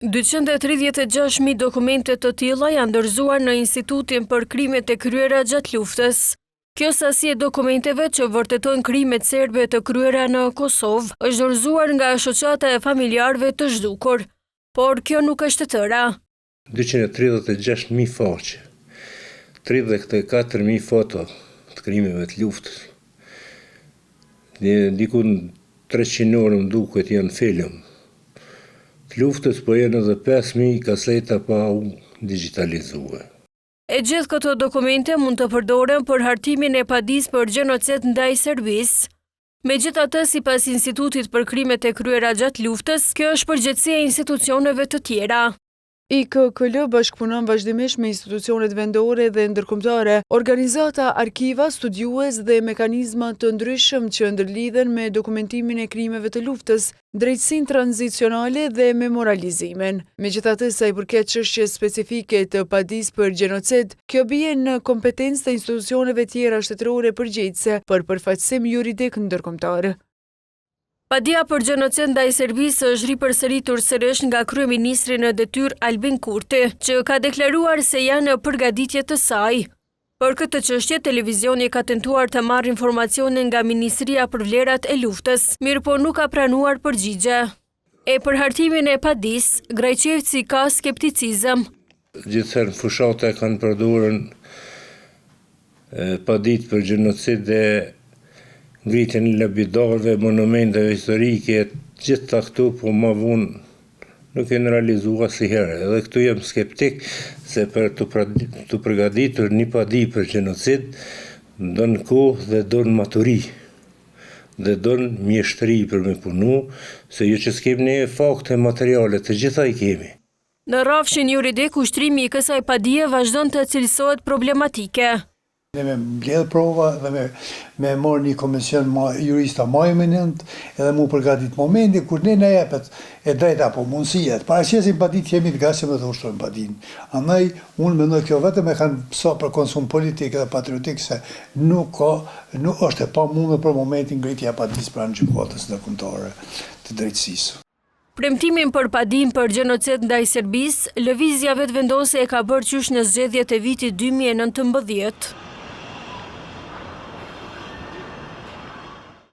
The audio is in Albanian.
236.000 dokumente të tilla janë dorëzuar në Institutin për Krimet e Kryera gjatë Luftës. Kjo sasi e dokumenteve që vërtetojnë krimet serbe të kryera në Kosovë është dorëzuar nga Shoqata e Familjarëve të Zhdukur. Por kjo nuk është e tëra. 236.000 faqe, 34.000 foto të krimeve të luftës. Diku 300 orë më duket janë film. Të luftës po janë edhe 5.000 kaseta pa u digjitalizue. E gjithë këto dokumente mund të përdoren për hartimin e padisë për gjenocid ndaj Serbisë. Megjithatë, sipas Institutit për Krimet e Kryera gjatë Luftës, kjo është përgjegjësi e institucioneve të tjera. IKKL bashkëpunon vazhdimisht me institucionet vendore dhe ndërkombëtare, organizata, arkiva, studiues dhe mekanizma të ndryshëm që ndërlidhen me dokumentimin e krimeve të luftës, drejtësinë tranzicionale dhe memorializimin. Megjithatë, sa i përket çështjes specifike të padisë për gjenocid, kjo bie në kompetencë të institucioneve tjera shtetërore përgjegjëse për përfaqësim juridik ndërkombëtar. Padia për gjenocid ndaj Serbisë është ripërsëritur sërish nga kryeministri në detyrë Albin Kurti, që ka deklaruar se janë në përgatitje të saj. Për këtë çështje, televizioni ka tentuar të marrë informacione nga Ministria për Vlerat e Luftës, mirëpo nuk ka pranuar përgjigje. E për hartimin e padisë, Grajçevci ka skepticizëm. Gjithherë në fushata e kanë përdorën paditë për gjenocid dhe ngritjen e lapidarëve, monumenteve historike, gjitha këto, po ma vonë nuk janë realizu asnjëherë. Edhe këtu jam skeptik se për të përgatitur një padi për gjenocid, don kohë dhe don maturi dhe don mjeshtëri për me punu, se jo që s'kemi ne fakte materiale, të gjitha i kemi. Në rrafshin juridik, ushtrimi i kësaj padie vazhdon të cilësohet problematike. Ne me mbledh prova dhe me me marrë një komision ma jurista ma eminent edhe mu përgatit momentin kur ne na jepet e drejta apo mundësia të paraqesim paditë jemi të gatshëm dhe të ushtrojmë padinë. Andaj unë mendoj kjo vetëm e kanë sa për konsum politik dhe patriotik se nuk ka nuk është e pamundur për momentin ngritja e padisë pranë Gjykatës Ndërkombëtare të Drejtësisë. Premtimin për padinë për gjenocid ndaj Serbisë, Lëvizja Vetëvendosje e ka bërë qysh në zgjedhjet e vitit 2019.